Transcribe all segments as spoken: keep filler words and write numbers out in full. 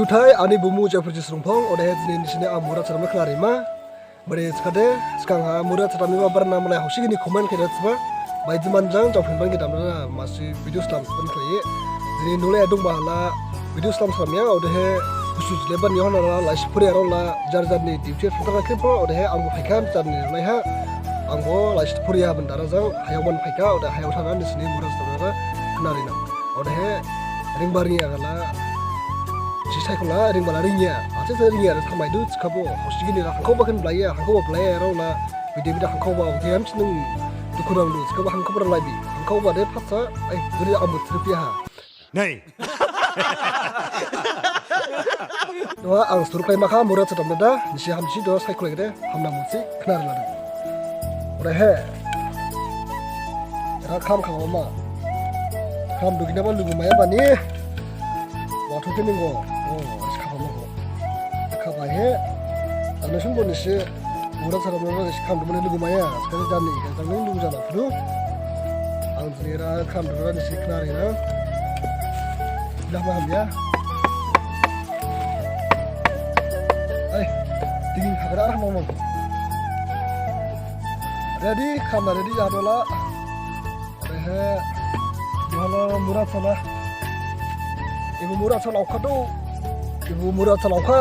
Juthai, ani bumu Jaiprojit Srongphong, odehe dini nisine ang mura saram khnarima. Bade skhade, sgang ha mura saram iba barna malai hausi gini comment khe da thiba. Bai diman jang jang phinban gidam da masi video slam phin khlaiye. Dini nule dongba hala video slam slam ya, odehe busu jleban yahan la laisi phuri arong la jar jar ni duty thangthang khe pho, odehe ang bu phaikha jar ni nulai ha. Ang bo laisi phuri ya bendara jang hayao man phaikha, ode hayao thana nisine mura saram khnarina. Odehe ringba ringya gala si saikhola ringba la ringya. Ase se ringya re thamaidu thikhabo hausi gini la hangkhaoba khen blaiya, hangkhaoba blaiya rao la bide bide hangkhaoba bide hamsi nung dukhu nangdu thikhabo hangkhaoba rang laibi. Hangkhaoba de phasa, ai, guri ambu thirphi ha. Nei. Duha ang suru khlai makha mura saram da, nisi hamsi do saikholai gede, hamna musi, khnar ladu. Odehe. Era kham kham ma. Kham dugina ba lugu maya bani. Wathu khe ningo. Oh, is kham ma ko. Kham he. Anu sumbo nisi. Mura saram mura nisi kham dumani lugu maya. Sekali jani, jani lugu jana. Phudu. Ang jira kham dumani nisi khnarina. Dah paham ya. Ai, dingin hagra ah ngomong. Ready, kham ready ya dola. Odehe, duha la mura sala. Ibu mura sala okha do. Ibu mura sala okha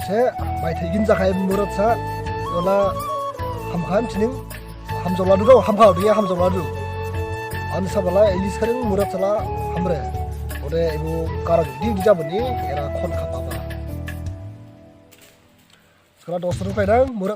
se, mai thai gin jakhai ibu mura sa. Dola hamkha hamsining. Hamjaoladu do, hamkha do ya hamjaoladu. Ani sabala ilis kharing mura sala hamre. Ode ibu karak di di jabani era khon khapaba. Sekala dos rupai dang mura.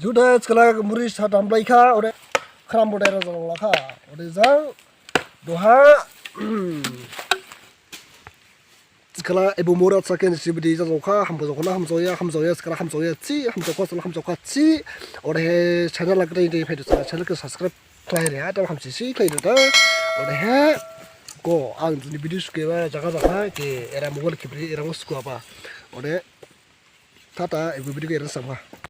Duda, thikhala muri sa damblai kha, ode khram bo daira jang la kha. Ode jang duha, thikhala ebo mura sa khe nisi bidi jajao kha, hambo jao kha na hamjaoya, hamjaoya thikhala hamjaoya thi, hamjao kha thikhala hamjao kha thi. Odehe channel ha gdain de phaidu thikhala channel khe subscribe khlai re, adam hamsisi khlai re da. Odehe kho ang jini video sukeba jaga jaga khe era mobile khebri era mo sukaba. Ode tata, ebo video khe era samkha.